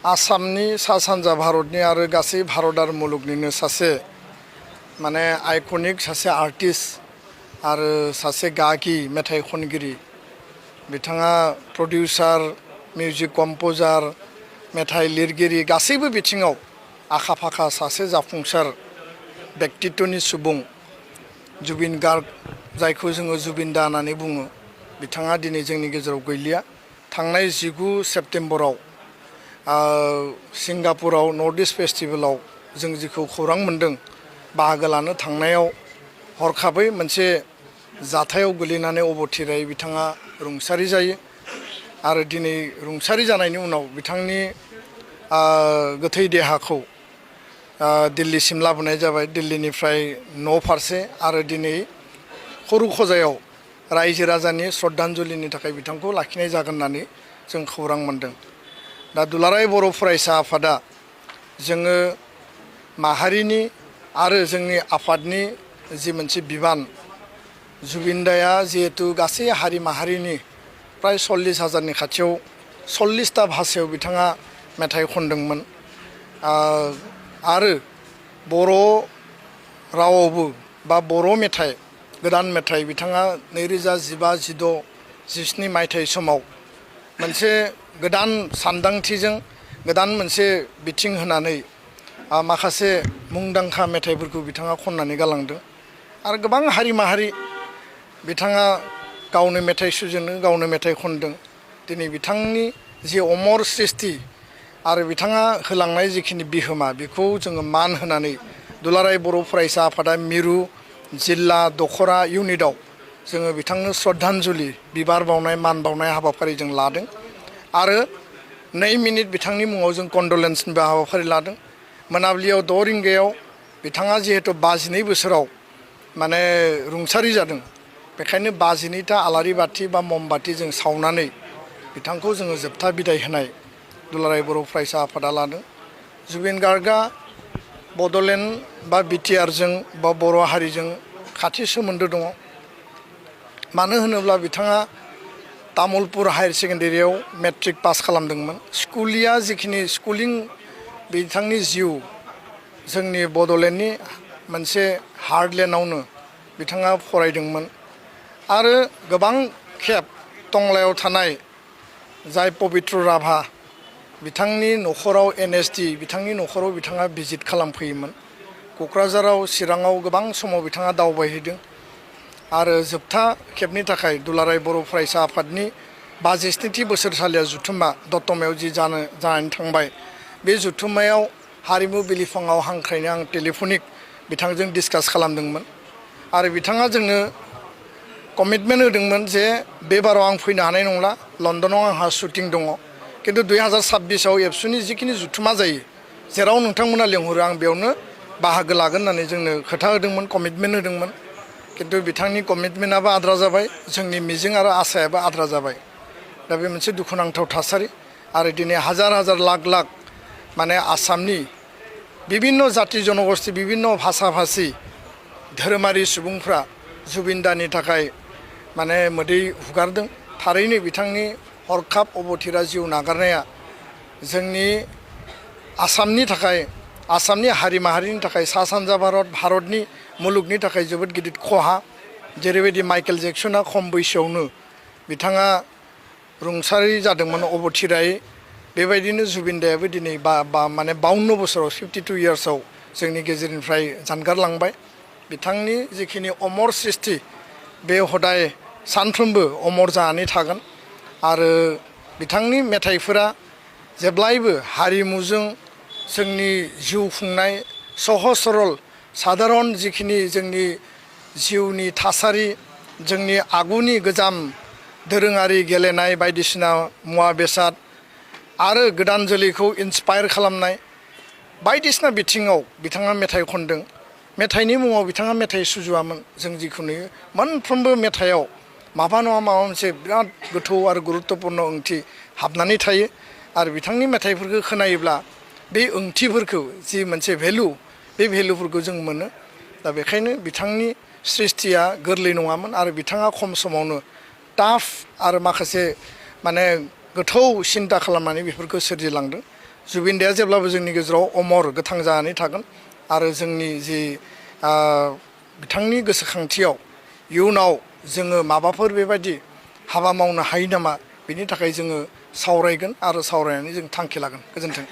आसामनि सा सानजा भारतनि आरो गासै भारत आरो मुलुगनिनो सासे माने आइकनिक सासे आर्टिस्ट आरो सासे गागि मेथाइ खनगिरि बिथाङा प्रडिउसार मिउजिक कम्पोजार मेथाइ लिरगिरि गासैबो बिथिङाव आखा फाखा सासे जाफुंसार व्यक्तित्वनि सुबुं जुबिन गार्ग जायखौ जोङो जुबिन दा होननानै बुङो बिथाङा दिनै जोंनि गेजेराव गैलिया थांनाय 19 सेप्तेम्बराव सिंगापुराव नर्थ इस्ट फेस्टिभेलाव जों जिखौ खौरां मोन्दों बाहागो लानो थांनायाव हरखाबै मोनसे जाथायाव गोलैनानै अबथिरायै बिथाङा रुंसारि जायो आरो दिनै रुंसारि जानायनि उनाव बिथांनि गोथै देहाखौ दिल्लीसिम लाबोनाय जाबाय दिल्लीनिफ्राय न' फारसे आरो दिनै खरुखजायाव रायजो राजानि श्रद्धान्जलिनि थाखाय बिथांखौ लाखिनाय जागोन होननानै जों खौरां मोन्दों दा दुलाराय बर' फरायसा आफादा जोङो माहारिनि आरो जोंनि आफादनि जि मोनसे बिबान जुबिन दाया जिहेतु गासै हारि माहारिनि प्राय 40,000नि खाथियाव 40टा भाषायाव बिथाङा मेथाइ खनदोंमोन आरो बर' रावावबो बा बर' मेथाइ गोदान मेथाइ बिथाङा 2015-16-17 मायथाइ समाव मोनसे गोदान सानदांथिजों गोदान मोनसे बिथिं होनानै माखासे मुंदांखा मेथाइफोरखौ बिथाङा खननानै गालांदों आरो गोबां हारि माहारि बिथाङा गावनो मेथाइ सुजुनो गावनो मेथाइ खनदों दिनै बिथांनि जि अमर सृष्टि आरो बिथाङा होलांनाय जिखिनि बिहोमा बेखौ जोङो मान होनानै दुलाराय बर' फरायसा आफादा मिरु जिल्ला दखरा इउनिटआव जोङो बिथांनो श्रद्धान्जलि बिबार बावनाय मान बावनाय हाबाफारि जों लादों आरो 2 मिनिट बिथांनि मुङाव जों कन्डलेन्सनिबो हाबाफारि लादों मोनाबिलियाव 6 रिंगायाव बिथाङा जिहेतु 52 बोसोराव माने रुंसारि जादों बेखायनो 52टा आलारि बाथि बा ममबाथि जों सावनानै बिथांखौ जोङो जोबथा बिदाय होनाय दुलाराय बर' फरायसा आफादा लादों जुबिन गार्गआ बड'लेण्ड बा बिटिआरजों बा बर' हारिजों खाथि सोमोन्दो दङ मानो होनोब्ला बिथाङा तामुलपुर हायार सेकेन्डारियाव मेट्रिक पास खालामदोंमोन स्कुलिया जिखिनि स्कुलिं बिथांनि जिउ जोंनि बड'लेण्डनि मोनसे हार्टलेण्डआवनो बिथाङा फरायदोंमोन आरो गोबां खेब टंलायाव थानाय जाय पबित्र राभा बिथांनि न'खराव NSD बिथांनि न'खराव बिथाङा भिजिट खालामफैयोमोन क'क्राझाराव चिराङाव गोबां समाव बिथाङा दावबायहैदों आरो जोबथा खेबनि थाखाय दुलाराय बर' फरायसा आफादनि 57थि बोसोरसालिया जुथुम्मा दतमायाव जि जानानै थांबाय बे जुथुम्मायाव हारिमु बिलिफाङाव हांख्रायनो आं टेलिफनिक बिथांजों डिसकास खालामदोंमोन आरो बिथाङा जोंनो कमिटमेन्ट होदोंमोन जे बे बाराव आं फैनो हानाय नंला लण्डनाव आंहा शुटिं दङ किन्तु 2026आव एबसुनि जिखिनि जुथुमा जायो जेराव नोंथांमोना लेंहरो आं बेयावनो बाहागो लागोन होननानै जोंनो खोथा होदोंमोन कमिटमेन्ट होदोंमोन किन्तु बिथांनि कमिटमेन्टआबो आद्रा जाबाय जोंनि मिजिं आरो आसायाबो आद्रा जाबाय दा बे मोनसे दुखुनांथाव थासारि आरो दिनै हाजार हाजार लाख लाख माने आसामनि बिभिन्न जाति जनगोष्ठी बिभिन्न भाषा भाषी धोरोमारि सुबुंफ्रा जुबिन दानि थाखाय माने मोदै हुगारदों थारैनो बिथांनि हरखाब अबथिरा जिउ नागारनाया जोंनि आसामनि थाखाय आसामनि हारि माहारिनि थाखाय सा सानजा भारतनि मुलुगनि थाखाय जोबोद गिदिर खहा जेरैबायदि माइकेल जेक्सना खम बैसोआवनो बिथाङा रुंसारि जादोंमोन अबथिरायै बेबायदिनो जुबिन दायाबो दिनै माने 52 बोसोराव 52 इयार्सआव जोंनि गेजेरनिफ्राय जानगारलांबाय बिथांनि जिखिनि अमर सृष्टि बे हदाय सानफ्रोमबो अमर जानानै थागोन आरो बिथांनि मेथाइफोरा जेब्लायबो हारिमुजों जोंनि जिउ खुंनाय सहज सरल साधारन जिखिनि जोंनि जिउनि थासारि जोंनि आगुनि गोजाम दोरोङारि गेलेनाय बायदिसिना मुवा बेसाद आरो गोदान जोलैखौ इन्सपायार खालामनाय बायदिसिना बिथिङाव बिथाङा मेथाइ खनदों मेथाइनि मुङाव बिथाङा मेथाइ सुजुआमोन जों जिखौ नुयो मोनफ्रोमबो मेथाइयाव माबा नङा माबा मोनसे बिराद गोथौ आरो गुरुत्तपुर्ण ओंथि हाबनानै थायो आरो बिथांनि मेथाइफोरखौ खोनायोब्ला बे ओंथिफोरखौ जि मोनसे भेलु बे भेलुफोरखौ जों मोनो दा बेखायनो बिथांनि सृष्टिया गोरलै नङामोन आरो बिथाङा खम समावनो टाफ आरो माखासे माने गोथौ सिन्ता खालामनानै बेफोरखौ सोरजिलांदों जुबिन दाया जेब्लाबो जोंनि गेजेराव अमर गोथां जानानै थागोन आरो जोंनि जि बिथांनि गोसोखांथियाव इयुनाव जोङो माबाफोर बेबायदि हाबा मावनो हायो नामा बेनि थाखाय जोङो सावरायगोन आरो सावरायनानै जों थांखि लागोन गोजोन्थों